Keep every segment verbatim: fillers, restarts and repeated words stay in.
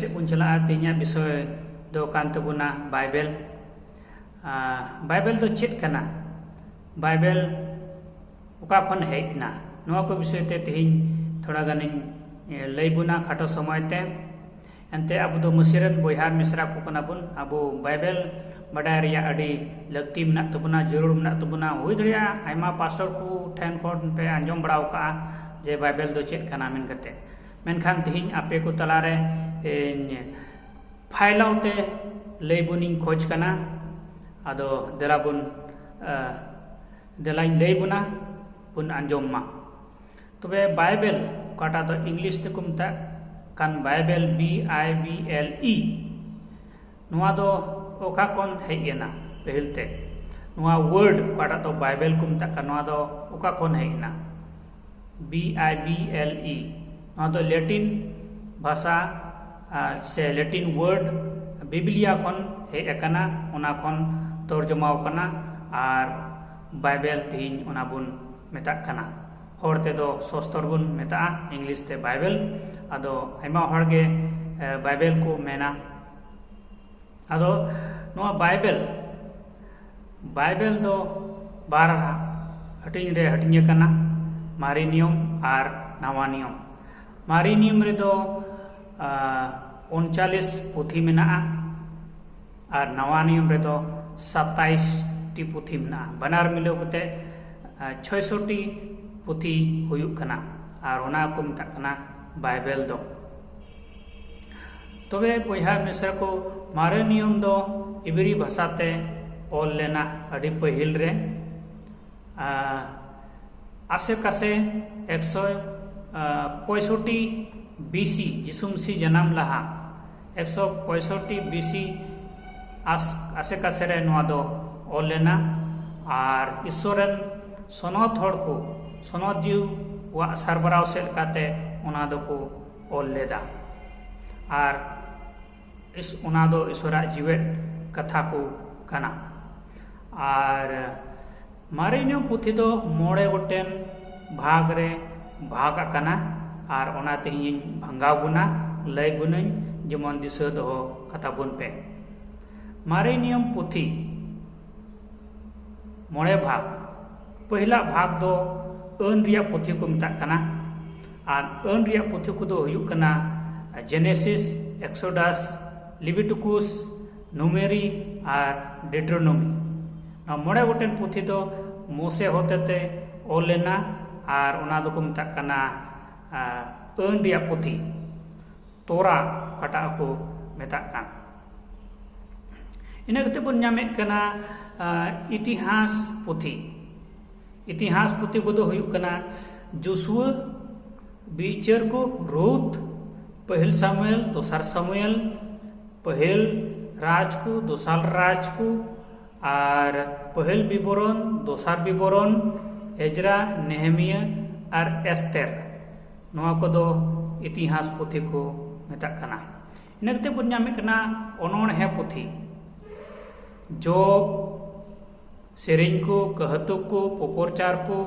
ᱥᱮᱫ ᱵᱚᱱ ᱪᱟᱞᱟᱜᱼᱟ᱾ ᱛᱮᱦᱮᱧᱟᱜ ᱵᱤᱥᱚᱭ ᱫᱚ ᱠᱟᱱ ᱛᱟᱵᱚᱱᱟ ᱵᱟᱭᱵᱮᱞ᱾ ᱟᱨ ᱵᱟᱭᱵᱮᱞ ᱫᱚ ᱪᱮᱫ ᱠᱟᱱᱟ? ᱵᱟᱭᱵᱮᱞ ᱚᱠᱟ ᱠᱷᱚᱱ ᱦᱮᱡ ᱮᱱᱟ? ᱱᱚᱣᱟ ᱠᱚ ᱵᱤᱥᱚᱭ ᱛᱮ ᱛᱮᱦᱮᱧ ᱛᱷᱚᱲᱟ ᱜᱟᱱᱤᱧ, ᱮ, ᱞᱟᱹᱭ ᱵᱚᱱᱟ ᱠᱷᱟᱴᱚ ᱥᱚᱢᱚᱭ ᱛᱮ᱾ ᱮᱱᱛᱮ ᱟᱵᱚ ᱫᱚ ᱢᱟᱹᱥᱤ ᱨᱮᱱ ᱵᱚᱭᱦᱟ ᱟᱨ ᱢᱤᱥᱨᱟ ᱠᱚ ᱠᱟᱱᱟ ᱵᱚᱱ᱾ ᱟᱵᱚ ᱵᱟᱭᱵᱮᱞ ᱵᱟᱰᱟᱭ ᱨᱮᱭᱟᱜ ᱟᱹᱰᱤ ᱞᱟᱹᱠᱛᱤ ᱢᱮᱱᱟᱜ ᱛᱟᱵᱚᱱᱟ, ᱡᱟᱹᱨᱩᱲ ᱢᱮᱱᱟᱜ ᱛᱟᱵᱚᱱᱟ᱾ ᱦᱩᱭ ᱫᱟᱲᱮᱭᱟᱜᱼᱟ ᱟᱭᱢᱟ ᱯᱟᱥᱴᱚᱨ ᱠᱚ ᱴᱷᱮᱱ ᱠᱷᱚᱱ ᱯᱮ ᱟᱸᱡᱚᱢ ᱵᱟᱲᱟ ᱟᱠᱟᱜᱼᱟ ᱡᱮ ᱵᱟᱭᱵᱮᱞ ᱫᱚ ᱪᱮᱫ ᱠᱟᱱᱟ ᱢᱮᱱ ᱠᱟᱛᱮ᱾ ᱢᱮᱱᱠᱷᱟᱱ ᱛᱮᱦᱮᱧ ᱟᱯᱮ ᱠᱚ ᱛᱟᱞᱟᱨᱮ ᱤᱧ ᱯᱷᱟᱭᱞᱟᱣ ᱛᱮ ᱞᱟᱹᱭ ᱵᱚᱱᱤᱧ ᱠᱷᱚᱡᱽ ᱠᱟᱱᱟ᱾ ᱟᱫᱚ ᱫᱮᱞᱟ ᱵᱚᱱ, ᱟ, ᱫᱮᱞᱟᱧ ᱞᱟᱹᱭ ᱵᱚᱱᱟ, ᱵᱚᱱ ᱟᱸᱡᱚᱢ ᱢᱟ᱾ ᱛᱚᱵᱮ ᱵᱟᱭᱵᱮᱞ, ᱚᱠᱟᱴᱟᱜ ᱫᱚ ᱤᱝᱞᱤᱥ ᱛᱮᱠᱚ ᱢᱮᱛᱟᱜ ᱠᱟᱱ Bible, B I B L E, ᱱᱚᱣᱟ ᱫᱚ ᱚᱠᱟ ᱠᱷᱚᱱ ᱦᱮᱡ ᱮᱱᱟ? ᱯᱟᱹᱦᱤᱞ ᱛᱮ ᱱᱚᱣᱟ ᱣᱟᱨᱰ, ᱚᱠᱟᱴᱟᱜ ᱫᱚ ᱵᱟᱭᱵᱮᱞ ᱠᱚ ᱢᱮᱛᱟᱜ ᱠᱟᱱ, ᱱᱚᱣᱟ ᱫᱚ ᱚᱠᱟ ᱠᱷᱚᱱ ᱦᱮᱡ ᱮᱱᱟ? B I B L E, ᱱᱚᱣᱟ ᱫᱚ ᱞᱮᱴᱤᱱ ᱵᱷᱟᱥᱟ, ᱟᱨ ᱥᱮ ᱞᱮᱴᱤᱱ ᱣᱟᱨᱰ ᱵᱤᱵᱽᱞᱤᱭᱟ ᱠᱷᱚᱱ ᱦᱮᱡ ᱟᱠᱟᱱᱟ, ᱚᱱᱟ ᱠᱷᱚᱱ ᱛᱚᱨᱡᱚᱢᱟᱣ ᱠᱟᱱᱟ᱾ ᱟᱨ ᱵᱟᱭᱵᱮᱞ ᱛᱮᱦᱮᱧ ᱚᱱᱟ ᱵᱚᱱ ᱢᱮᱛᱟᱜ ᱠᱟᱱᱟ᱾ ᱦᱚᱲ ᱛᱮᱫᱚ ᱥᱚᱥᱛᱚᱨ ᱵᱚᱱ ᱢᱮᱛᱟᱜᱼᱟ, ᱤᱝᱞᱤᱥ ᱛᱮ ᱵᱟᱭᱵᱮᱞ᱾ ᱟᱫᱚ ᱟᱭᱢᱟ ᱦᱚᱲ ᱜᱮ, ᱮ, ᱵᱟᱭᱵᱮᱞ ᱠᱚ ᱢᱮᱱᱟ᱾ ᱟᱫᱚ ᱱᱚᱣᱟ ᱵᱟᱭᱵᱮᱞ, ᱵᱟᱭᱵᱮᱞ ᱫᱚ ᱵᱟᱨ ᱦᱟᱹᱴᱤᱧ ᱨᱮ ᱦᱟᱹᱴᱤᱧ ᱟᱠᱟᱱᱟ, ᱢᱟᱨᱮ ᱱᱤᱭᱚᱢ ᱟᱨ ᱱᱟᱣᱟ ᱱᱤᱭᱚᱢ᱾ ᱢᱟᱨᱮ ᱱᱤᱭᱚᱢ ᱨᱮᱫᱚ, ᱟ, ᱩᱱᱪᱟᱞᱤᱥ ᱯᱩᱛᱷᱤ ᱢᱮᱱᱟᱜᱼᱟ ᱟᱨ ᱱᱟᱣᱟ ᱱᱤᱭᱚᱢ ᱨᱮᱫᱚ ᱥᱟᱛᱟᱭᱤᱥ ᱴᱤ ᱯᱩᱛᱷᱤ ᱢᱮᱱᱟᱜᱼᱟ᱾ ᱵᱟᱱᱟᱨ ᱢᱤᱞᱟᱹᱣ ᱠᱟᱛᱮ, ᱟ, ᱪᱷᱚᱭᱥᱚ ᱴᱤ ᱯᱩᱛᱷᱤ ᱦᱩᱭᱩᱜ ᱠᱟᱱᱟ ᱟᱨ ᱚᱱᱟ ᱠᱚ ᱢᱮᱛᱟᱜ ᱠᱟᱱᱟ ᱵᱟᱭᱵᱮᱞ ᱫᱚ᱾ ᱛᱚᱵᱮ ᱵᱚᱭᱦᱟ ᱢᱤᱥᱨᱟ ᱠᱚ, ᱢᱟᱨᱮ ᱱᱤᱭᱚᱢ ᱫᱚ ᱤᱵᱨᱤ ᱵᱷᱟᱥᱟ ᱛᱮ ᱚᱞ ᱞᱮᱱᱟ ᱟᱹᱰᱤ ᱯᱟᱹᱦᱤᱞ ᱨᱮ᱾ ᱟ, ᱟᱥᱮ ᱠᱟᱥᱮ ᱮᱠᱥᱚ, ᱟ, ᱯᱚᱸᱭᱥᱚᱴᱴᱤ B C, ᱡᱤᱥᱩ ᱢᱟᱹᱥᱤ ᱡᱟᱱᱟᱢ ᱞᱟᱦᱟ ᱮᱠᱥᱚ ᱯᱚᱸᱭᱥᱚᱴᱴᱤ B C ᱟᱥ-, ᱟᱥᱮ ᱠᱟᱥᱮ ᱨᱮ ᱱᱚᱣᱟ ᱫᱚ ᱚᱞ ᱞᱮᱱᱟ᱾ ᱟᱨ ᱤᱥᱥᱚᱨ ᱨᱮᱱ ᱥᱚᱱᱚᱛ ᱦᱚᱲ ᱠᱚ, ᱥᱚᱱᱚᱛ ᱡᱤᱣᱤᱣᱟᱜ ᱥᱟᱨᱵᱟᱨᱟᱣ ᱥᱮᱫ ᱞᱮᱠᱟᱛᱮ ᱚᱱᱟ ᱫᱚᱠᱚ ᱚᱞ ᱞᱮᱫᱟ᱾ ᱟᱨ ᱤᱥ-, ᱚᱱᱟ ᱫᱚ ᱤᱥᱚᱨᱟᱜ ᱡᱤᱣᱮᱫ ᱠᱟᱛᱷᱟ ᱠᱚ ᱠᱟᱱᱟ᱾ ᱟᱨ ᱢᱟᱨᱮ ᱱᱤᱭᱚᱢ ᱯᱩᱛᱷᱤ ᱫᱚ ᱢᱚᱬᱮ ᱜᱚᱴᱮᱱ ᱵᱷᱟᱜᱽ ᱨᱮ ᱵᱷᱟᱜᱽ ᱟᱠᱟᱱᱟ᱾ ᱟᱨ ᱚᱱᱟ ᱛᱮᱦᱮᱧ ᱤᱧ ᱵᱷᱟᱸᱜᱟᱣ ᱵᱚᱱᱟ, ᱞᱟᱹᱭ ᱵᱚᱱᱟᱹᱧ ᱡᱮᱢᱚᱱ ᱫᱤᱥᱟᱹ ᱫᱚᱦᱚ ᱠᱟᱛᱟ ᱵᱚᱱ ᱯᱮ᱾ ᱢᱟᱨᱮ ᱱᱤᱭᱚᱢ ᱯᱩᱛᱷᱤ ᱢᱚᱬᱮ ᱵᱷᱟᱜᱽ᱾ ᱯᱟᱹᱦᱤᱞᱟ ᱵᱷᱟᱜᱽ ᱫᱚ ᱟᱹᱱ ᱨᱮᱭᱟᱜ ᱯᱩᱛᱷᱤ ᱠᱚ ᱢᱮᱛᱟᱜ ᱠᱟᱱᱟ᱾ ᱟᱨ ᱟᱹᱱ ᱨᱮᱭᱟᱜ ᱯᱩᱛᱷᱤ ᱠᱚᱫᱚ ᱦᱩᱭᱩᱜ ᱠᱟᱱᱟ ᱡᱮᱱᱮᱥᱤᱥ, ᱮᱠᱥᱳᱰᱟᱥ, ᱞᱤᱵᱤᱴᱤᱠᱩᱥ, ᱱᱩᱢᱮᱨᱤ ᱟᱨ ᱰᱮᱴᱨᱳᱱᱚᱢᱤ᱾ ᱱᱚᱣᱟ ᱢᱚᱬᱮ ᱜᱚᱴᱮᱱ ᱯᱩᱛᱷᱤ ᱫᱚ ᱢᱳᱥᱮ ᱦᱚᱛᱮᱛᱮ ᱚᱞ ᱞᱮᱱᱟ ᱟᱨ ᱚᱱᱟ ᱫᱚᱠᱚ ᱢᱮᱛᱟᱜ ᱠᱟᱱᱟ, ᱟ, ᱟᱹᱱ ᱨᱮᱭᱟᱜ ᱯᱩᱛᱷᱤ᱾ ᱛᱳᱨᱟ ᱚᱠᱟᱴᱟᱜ ᱠᱚ ᱢᱮᱛᱟᱜ ᱠᱟᱱ᱾ ᱤᱱᱟᱹ ᱠᱟᱛᱮ ᱵᱚᱱ ᱧᱟᱢᱮᱫ ᱠᱟᱱᱟ, ᱟ, ᱤᱛᱤᱦᱟᱥ ᱯᱩᱛᱷᱤ᱾ ᱤᱛᱤᱦᱟᱥ ᱯᱩᱛᱷᱤ ᱠᱚᱫᱚ ᱦᱩᱭᱩᱜ ᱠᱟᱱᱟ ᱡᱳᱥᱩᱣᱟ, ᱵᱤᱪᱟᱹᱨ ᱠᱚ, ᱨᱩᱛ, ᱯᱟᱹᱦᱤᱞ ᱥᱟᱢᱩᱭᱮᱞ, ᱫᱚᱥᱟᱨ ᱥᱟᱢᱩᱭᱮᱞ, ᱯᱟᱹᱦᱤᱞ ᱨᱟᱡᱽ ᱠᱚ, ᱫᱚᱥᱟᱨ ᱨᱟᱡᱽ ᱠᱚ, ᱟᱨ ᱯᱟᱹᱦᱤᱞ ᱵᱤᱵᱚᱨᱚᱱ, ᱫᱚᱥᱟᱨ ᱵᱤᱵᱚᱨᱚᱱ, ᱮᱡᱨᱟ, ᱱᱮᱦᱮᱢᱤᱭᱟᱹ ᱟᱨ ᱮᱥᱛᱮᱨ᱾ ᱱᱚᱣᱟ ᱠᱚᱫᱚ ᱤᱛᱤᱦᱟᱥ ᱯᱩᱛᱷᱤ ᱠᱚ ᱢᱮᱛᱟᱜ ᱠᱟᱱᱟ᱾ ᱤᱱᱟᱹ ᱠᱟᱛᱮ ᱵᱚᱱ ᱧᱟᱢᱮᱫ ᱠᱟᱱᱟ ᱚᱱᱚᱬᱦᱮ ᱯᱩᱛᱷᱤ᱾ ᱡᱚᱵ, ᱥᱮᱨᱮᱧ ᱠᱚ, ᱠᱟᱹᱦᱟᱹᱛᱩ ᱠᱚ, ᱯᱚᱯᱚᱨᱪᱟᱨ ᱠᱚ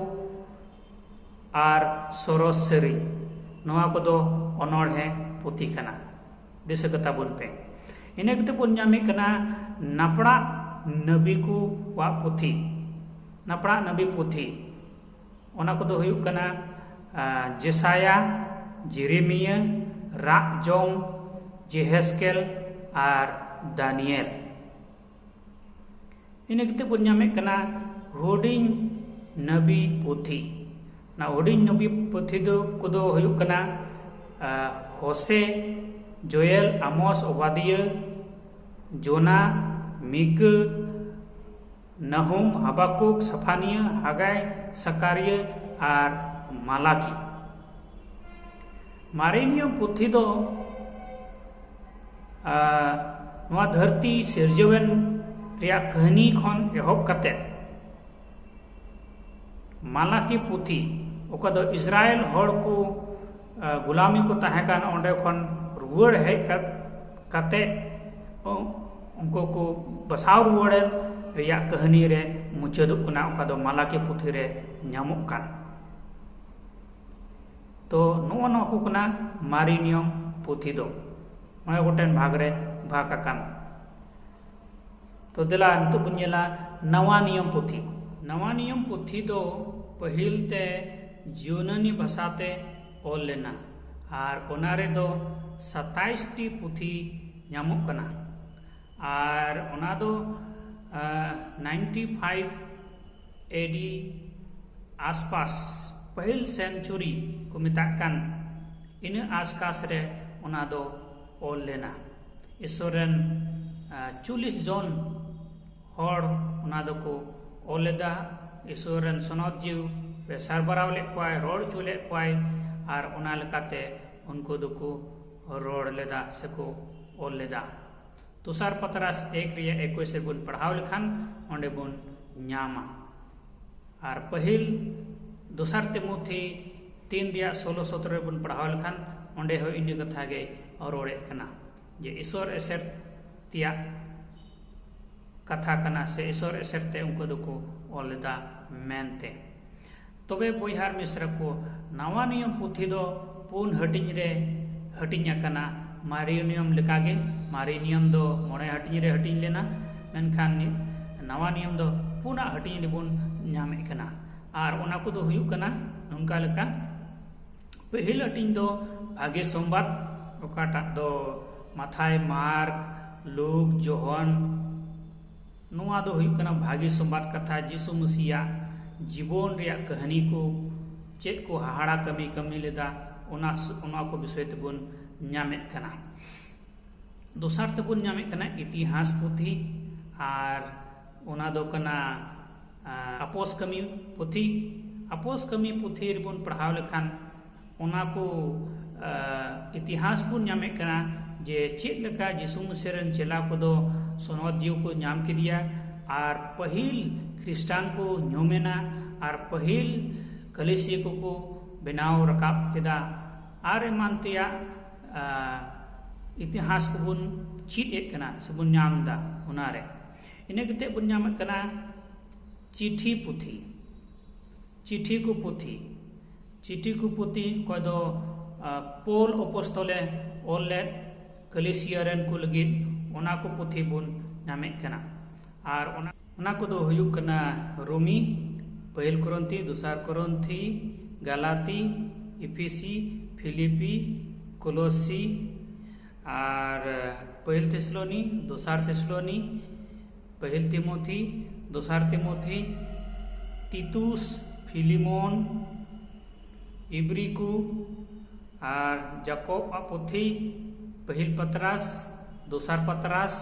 ᱟᱨ ᱥᱚᱨᱚᱥ ᱥᱮᱨᱮᱧ᱾ ᱱᱚᱣᱟ ᱠᱚᱫᱚ ᱚᱱᱚᱬᱦᱮ ᱯᱩᱛᱷᱤ ᱠᱟᱱᱟ᱾ ᱫᱤᱥᱟᱹ ᱠᱟᱛᱟ ᱵᱚᱱ ᱯᱮ᱾ ᱤᱱᱟᱹ ᱠᱟᱛᱮ ᱵᱚᱱ ᱧᱟᱢᱮᱫ ᱠᱟᱱᱟ ᱱᱟᱯᱲᱟᱜ ᱱᱟᱹᱵᱤ ᱠᱚᱣᱟᱜ ᱯᱩᱛᱷᱤ᱾ ᱱᱟᱯᱲᱟᱜ ᱱᱟᱹᱵᱤ ᱯᱩᱛᱷᱤ, ᱚᱱᱟ ᱠᱚᱫᱚ ᱦᱩᱭᱩᱜ ᱠᱟᱱᱟ, ᱟ, ᱡᱮᱥᱟᱭᱟ, ᱡᱮᱨᱮᱢᱤᱭᱟᱹ, ᱨᱟᱜ ᱡᱚᱝ, ᱡᱮᱦᱮᱥᱠᱮᱞ ᱟᱨ ᱫᱟᱱᱤᱭᱮᱞ᱾ ᱤᱱᱟᱹ ᱠᱟᱛᱮ ᱵᱚᱱ ᱧᱟᱢᱮᱫ ᱠᱟᱱᱟ ᱦᱩᱰᱤᱧ ᱱᱟᱹᱵᱤ ᱯᱩᱛᱷᱤ᱾ ᱚᱱᱟ ᱦᱩᱰᱤᱧ ᱱᱟᱹᱵᱤ ᱯᱩᱛᱷᱤ ᱫᱚ, ᱠᱚᱫᱚ ᱦᱩᱭᱩᱜ ᱠᱟᱱᱟ, ᱟ, ᱦᱳᱥᱮ, ᱡᱳᱭᱮᱞ, ᱟᱢᱳᱥ, ᱳᱵᱟᱫᱤᱭᱟᱹ, ᱡᱳᱱᱟ, ᱢᱤᱠᱟᱹ, ᱱᱟᱦᱩᱢ, ᱦᱟᱵᱟᱠᱩᱠ, ᱥᱟᱯᱷᱟᱱᱤᱭᱟᱹ, ᱦᱟᱜᱟᱭ, ᱥᱟᱠᱟᱨᱤᱭᱟᱹ ᱟᱨ ᱢᱟᱞᱟᱠᱤ᱾ ᱢᱟᱨᱮ ᱱᱤᱭᱚᱢ ᱯᱩᱛᱷᱤ ᱫᱚ, ᱟ, ᱱᱚᱣᱟ ᱫᱷᱟᱹᱨᱛᱤ ᱥᱤᱨᱡᱟᱹᱣᱮᱱ ᱨᱮᱭᱟᱜ ᱠᱟᱹᱦᱱᱤ ᱠᱷᱚᱱ ᱮᱦᱚᱵ ᱠᱟᱛᱮ ᱢᱟᱞᱟᱠᱤ ᱯᱩᱛᱷᱤ, ᱚᱠᱟ ᱫᱚ ᱤᱥᱨᱟᱭᱮᱞ ᱦᱚᱲ ᱠᱚ, ᱟ, ᱜᱩᱞᱟᱢᱤ ᱠᱚ ᱛᱟᱦᱮᱸ ᱠᱟᱱ, ᱚᱸᱰᱮ ᱠᱷᱚᱱ ᱨᱩᱣᱟᱹᱲ ᱦᱮᱡ ᱠᱟᱛ-, ᱠᱟᱛᱮ ᱩ-, ᱩᱱᱠᱩ ᱠᱚ ᱵᱟᱥᱟᱣ ᱨᱩᱣᱟᱹᱲᱮᱱ ᱨᱮᱭᱟᱜ ᱠᱟᱹᱦᱱᱤ ᱨᱮ ᱢᱩᱪᱟᱹᱫᱚᱜ ᱠᱟᱱᱟ, ᱚᱠᱟ ᱫᱚ ᱢᱟᱞᱟᱠᱤ ᱯᱩᱛᱷᱤ ᱨᱮ ᱧᱟᱢᱚᱜ ᱠᱟᱱ᱾ ᱛᱚ, ᱱᱚᱜᱼᱚ ᱱᱚᱣᱟ ᱠᱚ ᱠᱟᱱᱟ ᱢᱟᱨᱮ ᱱᱤᱭᱚᱢ ᱯᱩᱛᱷᱤ ᱫᱚ᱾ ᱢᱚᱬᱮ ᱜᱚᱴᱮᱱ ᱵᱷᱟᱜᱽ ᱨᱮ ᱵᱷᱟᱜᱽ ᱟᱠᱟᱱ᱾ ᱛᱚ ᱫᱮᱞᱟ ᱱᱤᱛᱚᱜ ᱵᱚᱱ ᱧᱮᱞᱟ ᱱᱟᱣᱟ ᱱᱤᱭᱚᱢ ᱯᱩᱛᱷᱤ᱾ ᱱᱟᱣᱟ ᱱᱤᱭᱚᱢ ᱯᱩᱛᱷᱤ ᱫᱚ ᱯᱟᱹᱦᱤᱞ ᱛᱮ ᱭᱩᱱᱟᱱᱤ ᱵᱷᱟᱥᱟ ᱛᱮ ᱚᱞ ᱞᱮᱱᱟ ᱟᱨ ᱚᱱᱟ ᱨᱮᱫᱚ ᱥᱟᱛᱟᱭᱤᱥ ᱴᱤ ᱯᱩᱛᱷᱤ ᱧᱟᱢᱚᱜ ᱠᱟᱱᱟ᱾ ᱟᱨ ᱚᱱᱟ ᱫᱚ ᱱᱟᱭᱤᱱᱴᱤ ᱯᱷᱟᱭᱤᱵᱷ ᱮ ᱰᱤ ᱟᱥᱯᱟᱥ, ᱯᱟᱹᱦᱤᱞ ᱥᱮᱱᱪᱩᱨᱤ ᱠᱚ ᱢᱮᱛᱟᱜ ᱠᱟᱱ, ᱤᱱᱟᱹ ᱟᱥᱯᱟᱥ ᱨᱮ ᱚᱱᱟ ᱫᱚ ᱚᱞ ᱞᱮᱱᱟ᱾ ᱤᱥᱥᱚᱨ ᱨᱮᱱ ᱪᱚᱞᱞᱤᱥ ᱡᱚᱱ ᱦᱚᱲ ᱚᱱᱟ ᱫᱚᱠᱚ ᱚᱞ ᱞᱮᱫᱟ᱾ ᱤᱥᱥᱚᱨ ᱨᱮᱱ ᱥᱚᱱᱚᱛ ᱡᱤᱣᱤ ᱨᱮ ᱥᱟᱨᱵᱟᱨᱟᱣ ᱞᱮᱫ ᱠᱚᱣᱟᱭ, ᱨᱚᱲ ᱦᱚᱪᱚ ᱞᱮᱫ ᱠᱚᱣᱟᱭ, ᱟᱨ ᱚᱱᱟ ᱞᱮᱠᱟᱛᱮ ᱩᱱᱠᱩ ᱫᱚᱠᱚ ᱨᱚᱲ ᱞᱮᱫᱟ ᱥᱮᱠᱚ ᱚᱞ ᱞᱮᱫᱟ᱾ ᱫᱚᱥᱟᱨ ᱯᱟᱛᱨᱟᱥ ᱮᱠ ᱨᱮᱭᱟᱜ ᱮᱠᱩᱥ ᱨᱮᱵᱚᱱ ᱯᱟᱲᱦᱟᱣ ᱞᱮᱠᱷᱟᱱ ᱚᱸᱰᱮ ᱵᱚᱱ ᱧᱟᱢᱟ᱾ ᱟᱨ ᱯᱟᱹᱦᱤᱞ ᱫᱚᱥᱟᱨ ᱛᱤᱢᱚᱛᱷᱤ ᱛᱤᱱ ᱨᱮᱭᱟᱜ ᱥᱳᱞᱳ ᱥᱚᱛᱨᱚ ᱨᱮᱵᱚᱱ ᱯᱟᱲᱦᱟᱣ ᱞᱮᱠᱷᱟᱱ ᱚᱸᱰᱮ ᱦᱚᱸ ᱤᱱᱟᱹ ᱠᱟᱛᱷᱟ ᱜᱮ ᱨᱚᱲᱮᱫ ᱠᱟᱱᱟ ᱡᱮ ᱤᱥᱚᱨ ᱮᱥᱮᱨ ᱛᱮᱭᱟᱜ ᱠᱟᱛᱷᱟ ᱠᱟᱱᱟ ᱥᱮ ᱤᱥᱚᱨ ᱮᱥᱮᱨ ᱛᱮ ᱩᱱᱠᱩ ᱫᱚᱠᱚ ᱚᱞ ᱞᱮᱫᱟ ᱢᱮᱱᱛᱮ᱾ ᱛᱚᱵᱮ ᱵᱚᱭᱦᱟ ᱟᱨ ᱢᱤᱥᱨᱟ ᱠᱚ, ᱱᱟᱣᱟ ᱱᱤᱭᱚᱢ ᱯᱩᱛᱷᱤ ᱫᱚ ᱯᱩᱱ ᱦᱟᱹᱴᱤᱧ ᱨᱮ ᱦᱟᱹᱴᱤᱧ ᱟᱠᱟᱱᱟ᱾ ᱢᱟᱨᱮ ᱱᱤᱭᱚᱢ ᱞᱮᱠᱟᱜᱮ ᱢᱟᱨᱮ ᱱᱤᱭᱚᱢ ᱫᱚ ᱢᱚᱬᱮ ᱦᱟᱹᱴᱤᱧ ᱨᱮ ᱦᱟᱹᱴᱤᱧ ᱞᱮᱱᱟ, ᱢᱮᱱᱠᱷᱟᱱ ᱱᱤ-, ᱱᱟᱣᱟ ᱱᱤᱭᱚᱢ ᱫᱚ ᱯᱩᱱᱟᱜ ᱦᱟᱹᱴᱤᱧ ᱨᱮᱵᱚᱱ ᱧᱟᱢᱮᱫ ᱠᱟᱱᱟ᱾ ᱟᱨ ᱚᱱᱟ ᱠᱚᱫᱚ ᱦᱩᱭᱩᱜ ᱠᱟᱱᱟ ᱱᱚᱝᱠᱟ ᱞᱮᱠᱟ, ᱯᱟᱹᱦᱤᱞ ᱦᱟᱹᱴᱤᱧ ᱫᱚ ᱵᱷᱟᱜᱮ ᱥᱚᱢᱵᱟᱫ, ᱚᱠᱟᱴᱟᱜ ᱫᱚ ᱢᱟᱛᱷᱟᱭ, ᱢᱟᱨᱠ, ᱞᱩᱠ, ᱡᱳᱦᱚᱱ, ᱱᱚᱣᱟ ᱫᱚ ᱦᱩᱭᱩᱜ ᱠᱟᱱᱟ ᱵᱷᱟᱜᱮ ᱥᱚᱢᱵᱟᱫ ᱠᱟᱛᱷᱟ, ᱡᱤᱥᱩ ᱢᱟᱹᱥᱤᱭᱟᱜ ᱡᱤᱵᱚᱱ ᱨᱮᱭᱟᱜ ᱠᱟᱹᱦᱱᱤ ᱠᱚ, ᱪᱮᱫ ᱠᱚ ᱦᱟᱦᱟᱲᱟ ᱠᱟᱹᱢᱤ ᱠᱟᱹᱢᱤ ᱞᱮᱫᱟ, ᱚᱱᱟ ᱚᱱᱟ ᱠᱚ ᱵᱤᱥᱚᱭ ᱛᱮᱵᱚᱱ ᱧᱟᱢᱮᱫ ᱠᱟᱱᱟ᱾ ᱫᱚᱥᱟᱨ ᱛᱮᱵᱚᱱ ᱧᱟᱢᱮᱫ ᱠᱟᱱᱟ ᱤᱛᱤᱦᱟᱥ ᱯᱩᱛᱷᱤ, ᱟᱨ ᱚᱱᱟ ᱫᱚ ᱠᱟᱱᱟ, ᱟ, ᱟᱯᱚᱥ ᱠᱟᱹᱢᱤ ᱯᱩᱛᱷᱤ᱾ ᱟᱯᱚᱥ ᱠᱟᱹᱢᱤ ᱯᱩᱛᱷᱤ ᱨᱮᱵᱚᱱ ᱯᱟᱲᱦᱟᱣ ᱞᱮᱠᱷᱟᱱ ᱚᱱᱟ ᱠᱚ, ᱟ, ᱤᱛᱤᱦᱟᱥ ᱵᱚᱱ ᱧᱟᱢᱮᱫ ᱠᱟᱱᱟ ᱡᱮ ᱪᱮᱫ ᱞᱮᱠᱟ ᱡᱤᱥᱩ ᱢᱟᱹᱥᱤ ᱨᱮᱱ ᱪᱮᱞᱟ ᱠᱚᱫᱚ ᱥᱚᱱᱚᱛ ᱡᱤᱣᱤ ᱠᱚ ᱧᱟᱢ ᱠᱮᱫᱮᱭᱟ, ᱟᱨ ᱯᱟᱹᱦᱤᱞ ᱠᱷᱨᱤᱥᱴᱟᱱ ᱠᱚ ᱧᱩᱢᱮᱱᱟ, ᱟᱨ ᱯᱟᱹᱦᱤᱞ ᱠᱟᱹᱞᱤᱥᱤᱭᱟᱹ ᱠᱚᱠᱚ ᱵᱮᱱᱟᱣ ᱨᱟᱠᱟᱵ ᱠᱮᱫᱟ, ᱟᱨ ᱮᱢᱟᱱ ᱛᱮᱭᱟᱜ, ᱟ, ᱤᱛᱤᱦᱟᱥ ᱠᱚᱵᱚᱱ ᱪᱮᱫ ᱮᱫ ᱠᱟᱱᱟ ᱥᱮᱵᱚᱱ ᱧᱟᱢ ᱮᱫᱟ ᱚᱱᱟᱨᱮ᱾ ᱤᱱᱟᱹ ᱠᱟᱛᱮᱫ ᱵᱚᱱ ᱧᱟᱢᱮᱫ ᱠᱟᱱᱟ ᱪᱤᱴᱷᱤ ᱯᱩᱛᱷᱤ, ᱪᱤᱴᱷᱤ ᱠᱚ ᱯᱩᱛᱷᱤ᱾ ᱪᱤᱴᱷᱤ ᱠᱚ ᱯᱩᱛᱷᱤ ᱚᱠᱚᱭ ᱫᱚ, ᱟ, ᱯᱳᱞ ᱚᱯᱚᱥᱛᱚᱞᱮ ᱚᱞ ᱞᱮᱫ, ᱠᱟᱞᱤᱥᱤᱭᱟ ᱨᱮᱱ ᱠᱚ ᱞᱟᱹᱜᱤᱫ ᱚᱱᱟ ᱠᱚ ᱯᱩᱛᱷᱤ ᱵᱚᱱ ᱧᱟᱢᱮᱫ ᱠᱟᱱᱟ᱾ ᱟᱨ ᱚᱱᱟ, ᱚᱱᱟ ᱠᱚᱫᱚ ᱦᱩᱭᱩᱜ ᱠᱟᱱᱟ ᱨᱳᱢᱤ, ᱯᱟᱹᱦᱤᱞ ᱠᱚᱨᱚᱱᱛᱷᱤ, ᱫᱚᱥᱟᱨ ᱠᱚᱨᱚᱱᱛᱷᱤ, ᱜᱟᱞᱟᱛᱤ, ᱤᱯᱷᱤᱥᱤ, ᱯᱷᱤᱞᱤᱯᱤ, ᱠᱚᱞᱚᱥᱤ, ᱟᱨ ᱯᱟᱹᱦᱤᱞ ᱛᱷᱮᱥᱞᱳᱱᱤ, ᱫᱚᱥᱟᱨ ᱛᱷᱮᱥᱞᱳᱱᱤ, ᱯᱟᱹᱦᱤᱞ ᱛᱤᱢᱳᱛᱷᱤ, ᱫᱚᱥᱟᱨ ᱛᱤᱢᱳᱛᱷᱤ, ᱛᱤᱛᱩᱥ, ᱯᱷᱤᱞᱤᱢᱚᱱ, ᱤᱵᱨᱤᱠᱩ, ᱟᱨ ᱡᱟᱠᱚᱵ ᱟᱜ ᱯᱩᱛᱷᱤ, ᱯᱟᱹᱦᱤᱞ ᱯᱟᱛᱨᱟᱥ, ᱫᱚᱥᱟᱨ ᱯᱟᱛᱨᱟᱥ,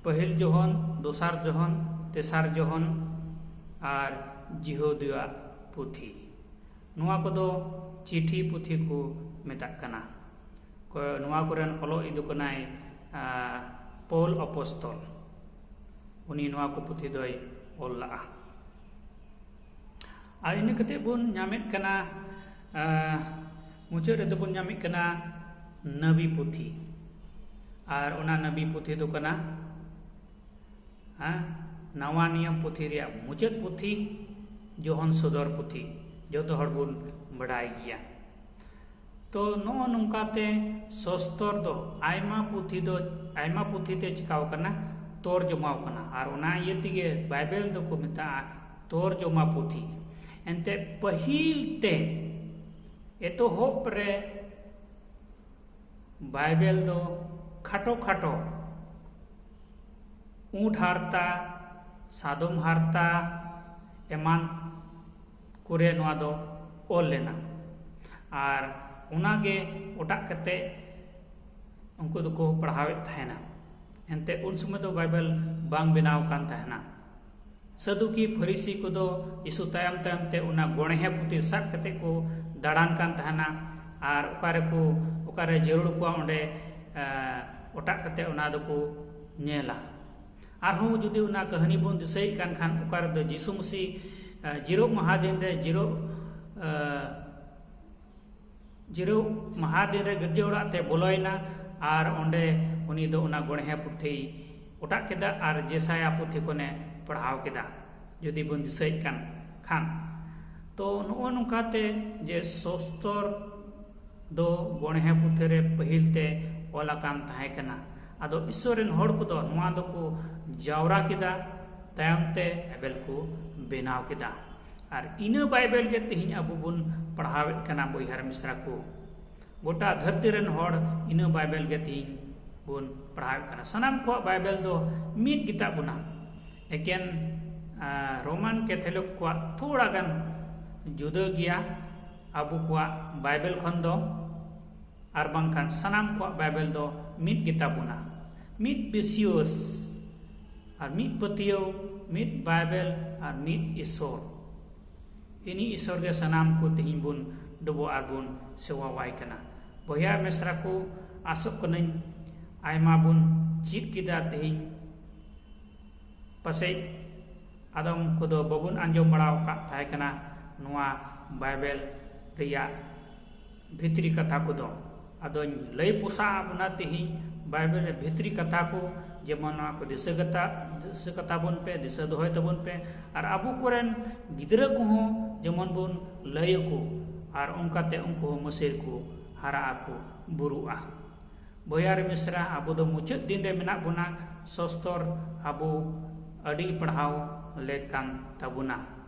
ᱯᱟᱹᱦᱤᱞ ᱡᱚᱦᱚᱱ, ᱫᱚᱥᱟᱨ ᱡᱚᱦᱚᱱ, ᱛᱮᱥᱟᱨ ᱡᱚᱦᱚᱱ, ᱟᱨ ᱡᱤᱦᱩᱫᱤᱭᱟᱜ ᱯᱩᱛᱷᱤ᱾ ᱱᱚᱣᱟ ᱠᱚᱫᱚ ᱪᱤᱴᱷᱤ ᱯᱩᱛᱷᱤ ᱠᱚ ᱢᱮᱛᱟᱜ ᱠᱟᱱᱟ᱾ ᱠᱚ-, ᱱᱚᱣᱟ ᱠᱚᱨᱮᱱ ᱚᱞᱚᱜ ᱤᱫᱩ ᱠᱟᱱᱟᱭ, ᱟ, ᱯᱚᱞ ᱚᱯᱚᱥᱛᱚᱞ᱾ ᱩᱱᱤ ᱱᱚᱣᱟ ᱠᱚ ᱯᱩᱛᱷᱤ ᱫᱚᱭ ᱚᱞ ᱞᱟᱜᱼᱟ᱾ ᱟᱨ ᱤᱱᱟᱹ ᱠᱟᱛᱮ ᱵᱚᱱ ᱧᱟᱢᱮᱫ ᱠᱟᱱᱟ, ᱟ, ᱢᱩᱪᱟᱹᱫ ᱨᱮᱫᱚ ᱵᱚᱱ ᱧᱟᱢᱮᱫ ᱠᱟᱱᱟ ᱱᱟᱵᱤ ᱯᱩᱛᱷᱤ᱾ ᱟᱨ ᱚᱱᱟ ᱱᱟᱵᱤ ᱯᱩᱛᱷᱤ ᱫᱚ ᱠᱟᱱᱟ, ᱦᱮᱸ, ᱱᱟᱣᱟ ᱱᱤᱭᱚᱢ ᱯᱩᱛᱷᱤ ᱨᱮᱭᱟᱜ ᱢᱩᱪᱟᱹᱫ ᱯᱩᱛᱷᱤ, ᱡᱚᱦᱚᱱ ᱥᱚᱫᱚᱨ ᱯᱩᱛᱷᱤ, ᱡᱚᱛᱚ ᱦᱚᱲ ᱵᱚᱱ ᱵᱟᱰᱟᱭ ᱜᱮᱭᱟ᱾ ᱛᱚ ᱱᱚᱜᱼᱚ ᱱᱚᱝᱠᱟᱛᱮ ᱥᱚᱥᱛᱚᱨ ᱫᱚ ᱟᱭᱢᱟ ᱯᱩᱛᱷᱤ ᱫᱚ, ᱟᱭᱢᱟ ᱯᱩᱛᱷᱤ ᱛᱮ ᱪᱤᱠᱟᱣ ᱠᱟᱱᱟ, ᱛᱚᱨᱡᱚᱢᱟᱣ ᱠᱟᱱᱟ᱾ ᱟᱨ ᱚᱱᱟ ᱤᱭᱟᱹ ᱛᱮᱜᱮ ᱵᱟᱭᱵᱮᱞ ᱫᱚᱠᱚ ᱢᱮᱛᱟᱜᱼᱟ ᱛᱚᱨᱡᱚᱢᱟ ᱯᱩᱛᱷᱤ᱾ ᱮᱱᱛᱮ ᱯᱟᱹᱦᱤᱞ ᱛᱮ ᱮᱛᱚᱦᱚᱵ ᱨᱮ ᱵᱟᱭᱵᱮᱞ ᱫᱚ ᱠᱷᱟᱴᱚ ᱠᱷᱟᱴᱚ ᱩᱸᱴ ᱦᱟᱨᱛᱟ, ᱥᱟᱫᱚᱢ ᱦᱟᱨᱛᱟ ᱮᱢᱟᱱ ᱠᱚᱨᱮ ᱱᱚᱣᱟ ᱫᱚ ᱚᱞ ᱞᱮᱱᱟ᱾ ᱟᱨ ᱚᱱᱟᱜᱮ ᱚᱴᱟᱜ ᱠᱟᱛᱮ ᱩᱱᱠᱩ ᱫᱚᱠᱚ ᱯᱟᱲᱦᱟᱣᱮᱫ ᱛᱟᱦᱮᱱᱟ᱾ ᱮᱱᱛᱮ ᱩᱱ ᱥᱚᱢᱚᱭ ᱫᱚ ᱵᱟᱭᱵᱮᱞ ᱵᱟᱝ ᱵᱮᱱᱟᱣ ᱠᱟᱱ ᱛᱟᱦᱮᱱᱟ᱾ ᱥᱟᱹᱫᱩᱠᱤ ᱯᱷᱟᱹᱨᱤᱥᱤ ᱠᱚᱫᱚ ᱭᱤᱥᱩ ᱛᱟᱭᱚᱢ ᱛᱟᱭᱚᱢ ᱛᱮ ᱚᱱᱟ ᱜᱚᱬᱦᱮ ᱯᱩᱛᱷᱤ ᱥᱟᱵ ᱠᱟᱛᱮ ᱠᱚ ᱫᱟᱬᱟᱱ ᱠᱟᱱ ᱛᱟᱦᱮᱱᱟ᱾ ᱟᱨ ᱚᱠᱟᱨᱮ ᱠᱚ, ᱚᱠᱟᱨᱮ ᱡᱟᱹᱨᱩᱲ ᱠᱚᱣᱟ ᱚᱸᱰᱮ, ᱮ, ᱚᱴᱟᱜ ᱠᱟᱛᱮ ᱚᱱᱟ ᱫᱚᱠᱚ ᱧᱮᱞᱟ᱾ ᱟᱨᱦᱚᱸ ᱡᱩᱫᱤ ᱚᱱᱟ ᱠᱟᱹᱦᱱᱤ ᱵᱚᱱ ᱫᱤᱥᱟᱹᱭᱮᱫ ᱠᱟᱱ ᱠᱷᱟᱱ, ᱚᱠᱟ ᱨᱮᱫᱚ ᱡᱤᱥᱩ ᱢᱟᱹᱥᱤ, ᱮ, ᱡᱤᱨᱟᱹᱜ ᱢᱟᱦᱟ ᱫᱤᱱ ᱨᱮ, ᱡᱤᱨᱟᱹᱜ, ᱮ, ᱡᱤᱨᱟᱹᱜ ᱢᱟᱦᱟ ᱫᱤᱱ ᱨᱮ ᱜᱤᱨᱡᱟᱹ ᱚᱲᱟᱜ ᱛᱮ ᱵᱚᱞᱚᱭᱮᱱᱟ ᱟᱨ ᱚᱸᱰᱮ ᱩᱱᱤ ᱫᱚ ᱚᱱᱟ ᱜᱚᱬᱦᱮ ᱯᱩᱛᱷᱤᱭ ᱚᱴᱟᱜ ᱠᱮᱫᱟ ᱟᱨ ᱡᱮᱥᱟᱭᱟ ᱯᱩᱛᱷᱤ ᱠᱷᱚᱱᱮ ᱯᱟᱲᱦᱟᱣ ᱠᱮᱫᱟ, ᱡᱩᱫᱤ ᱵᱚᱱ ᱫᱤᱥᱟᱹᱭᱮᱫ ᱠᱟᱱ ᱠᱷᱟᱱ᱾ ᱛᱚ ᱱᱚᱜᱼᱚ ᱱᱚᱝᱠᱟᱛᱮ ᱡᱮ ᱥᱚᱥᱛᱚᱨ ᱫᱚ ᱜᱚᱬᱮᱦᱮ ᱯᱩᱛᱷᱤ ᱨᱮ ᱯᱟᱹᱦᱤᱞ ᱛᱮ ᱚᱞ ᱟᱠᱟᱱ ᱛᱟᱦᱮᱸ ᱠᱟᱱᱟ᱾ ᱟᱫᱚ ᱤᱥᱥᱚᱨ ᱨᱮᱱ ᱦᱚᱲ ᱠᱚᱫᱚ ᱱᱚᱣᱟ ᱫᱚᱠᱚ ᱡᱟᱣᱨᱟ ᱠᱮᱫᱟ, ᱛᱟᱭᱚᱢ ᱛᱮ ᱵᱟᱭᱵᱮᱞ ᱠᱚ ᱵᱮᱱᱟᱣ ᱠᱮᱫᱟ᱾ ᱟᱨ ᱤᱱᱟᱹ ᱵᱟᱭᱵᱮᱞ ᱜᱮ ᱛᱮᱦᱮᱧ ᱟᱵᱚ ᱵᱚᱱ ᱯᱟᱲᱦᱟᱣᱮᱫ ᱠᱟᱱᱟ, ᱵᱚᱭᱦᱟ ᱟᱨ ᱢᱤᱥᱨᱟ ᱠᱚ᱾ ᱜᱚᱴᱟ ᱫᱷᱟᱹᱨᱛᱤ ᱨᱮᱱ ᱦᱚᱲ ᱤᱱᱟᱹ ᱵᱟᱭᱵᱮᱞ ᱜᱮ ᱛᱮᱦᱮᱧ ᱵᱚᱱ ᱯᱟᱲᱦᱟᱣᱮᱫ ᱠᱟᱱᱟ᱾ ᱥᱟᱱᱟᱢ ᱠᱚᱣᱟᱜ ᱵᱟᱭᱵᱮᱞ ᱫᱚ ᱢᱤᱫ ᱜᱮᱛᱟ ᱵᱚᱱᱟ᱾ ᱮᱠᱮᱱ, ᱟ, ᱨᱳᱢᱟᱱ ᱠᱮᱛᱷᱚᱞᱤᱠ ᱠᱚᱣᱟᱜ ᱛᱷᱚᱲᱟ ᱜᱟᱱ ᱡᱩᱫᱟᱹ ᱜᱮᱭᱟ ᱟᱵᱚ ᱠᱚᱣᱟᱜ ᱵᱟᱭᱵᱮᱞ ᱠᱷᱚᱱ ᱫᱚ, ᱟᱨ ᱵᱟᱝᱠᱷᱟᱱ ᱥᱟᱱᱟᱢ ᱠᱚᱣᱟᱜ ᱵᱟᱭᱵᱮᱞ ᱫᱚ ᱢᱤᱫ ᱜᱮᱛᱟ ᱵᱚᱱᱟ᱾ ᱢᱤᱫ ᱵᱤᱥᱤᱭᱟᱹᱥ, ᱟᱨ ᱢᱤᱫ ᱯᱟᱹᱛᱭᱟᱹᱣ, ᱢᱤᱫ ᱵᱟᱭᱵᱮᱞ, ᱟᱨ ᱢᱤᱫ ᱤᱥᱥᱚᱨ᱾ ᱤᱱᱤ ᱤᱥᱥᱚᱨ ᱜᱮ ᱥᱟᱱᱟᱢ ᱠᱚ ᱛᱮᱦᱮᱧ ᱵᱚᱱ ᱰᱚᱵᱚᱜ ᱟᱨ ᱵᱚᱱ ᱥᱮᱣᱟᱣᱟᱭ ᱠᱟᱱᱟ᱾ ᱵᱚᱭᱦᱟ ᱢᱤᱥᱨᱟ ᱠᱚ, ᱟᱥᱚᱜ ᱠᱟᱹᱱᱟᱹᱧ ᱟᱭᱢᱟ ᱵᱚᱱ ᱪᱮᱫ ᱠᱮᱫᱟ ᱛᱮᱦᱮᱧ᱾ ᱯᱟᱥᱮᱡ ᱟᱫᱚᱢ ᱠᱚᱫᱚ ᱵᱟᱵᱚᱱ ᱟᱸᱡᱚᱢ ᱵᱟᱲᱟ ᱟᱠᱟᱫ ᱛᱟᱦᱮᱸ ᱠᱟᱱᱟ ᱱᱚᱣᱟ ᱵᱟᱭᱵᱮᱞ ᱨᱮᱭᱟᱜ ᱵᱷᱤᱛᱨᱤ ᱠᱟᱛᱷᱟ ᱠᱚᱫᱚ᱾ ᱟᱫᱚᱧ ᱞᱟᱹᱭ ᱯᱚᱥᱟᱜ ᱟᱵᱚᱱᱟ ᱛᱮᱦᱮᱧ ᱵᱟᱭᱵᱮᱞ ᱨᱮ ᱵᱷᱤᱛᱨᱤ ᱠᱟᱛᱷᱟ ᱠᱚ, ᱡᱮᱢᱚᱱ ᱱᱚᱣᱟ ᱠᱚ ᱫᱤᱥᱟᱹ ᱠᱟᱛᱟ-, ᱫᱤᱥᱟᱹ ᱠᱟᱛᱟ ᱵᱚᱱ ᱯᱮ, ᱫᱤᱥᱟᱹ ᱫᱚᱦᱚᱭ ᱛᱟᱵᱚᱱ ᱯᱮ᱾ ᱟᱨ ᱟᱵᱚ ᱠᱚᱨᱮᱱ ᱜᱤᱫᱽᱨᱟᱹ ᱠᱚᱦᱚᱸ ᱡᱮᱢᱚᱱ ᱵᱚᱱ ᱞᱟᱹᱭ ᱟᱠᱚ, ᱟᱨ ᱚᱱᱠᱟᱛᱮ ᱩᱱᱠᱩ ᱦᱚᱸ ᱢᱟᱹᱥᱤᱨ ᱠᱚ ᱦᱟᱨᱟᱜ ᱟᱠᱚ, ᱵᱩᱨᱩᱜᱼᱟ᱾ ᱵᱚᱭᱦᱟ ᱟᱨ ᱢᱤᱥᱨᱟ, ᱟᱵᱚ ᱫᱚ ᱢᱩᱪᱟᱹᱫ ᱫᱤᱱ ᱨᱮ ᱢᱮᱱᱟᱜ ᱵᱚᱱᱟ᱾ ᱥᱚᱥᱛᱚᱨ ᱟᱵᱚ ᱟᱹᱰᱤ ᱯᱟᱲᱦᱟᱣ ᱞᱮᱠ ᱠᱟᱱ ᱛᱟᱵᱚᱱᱟ᱾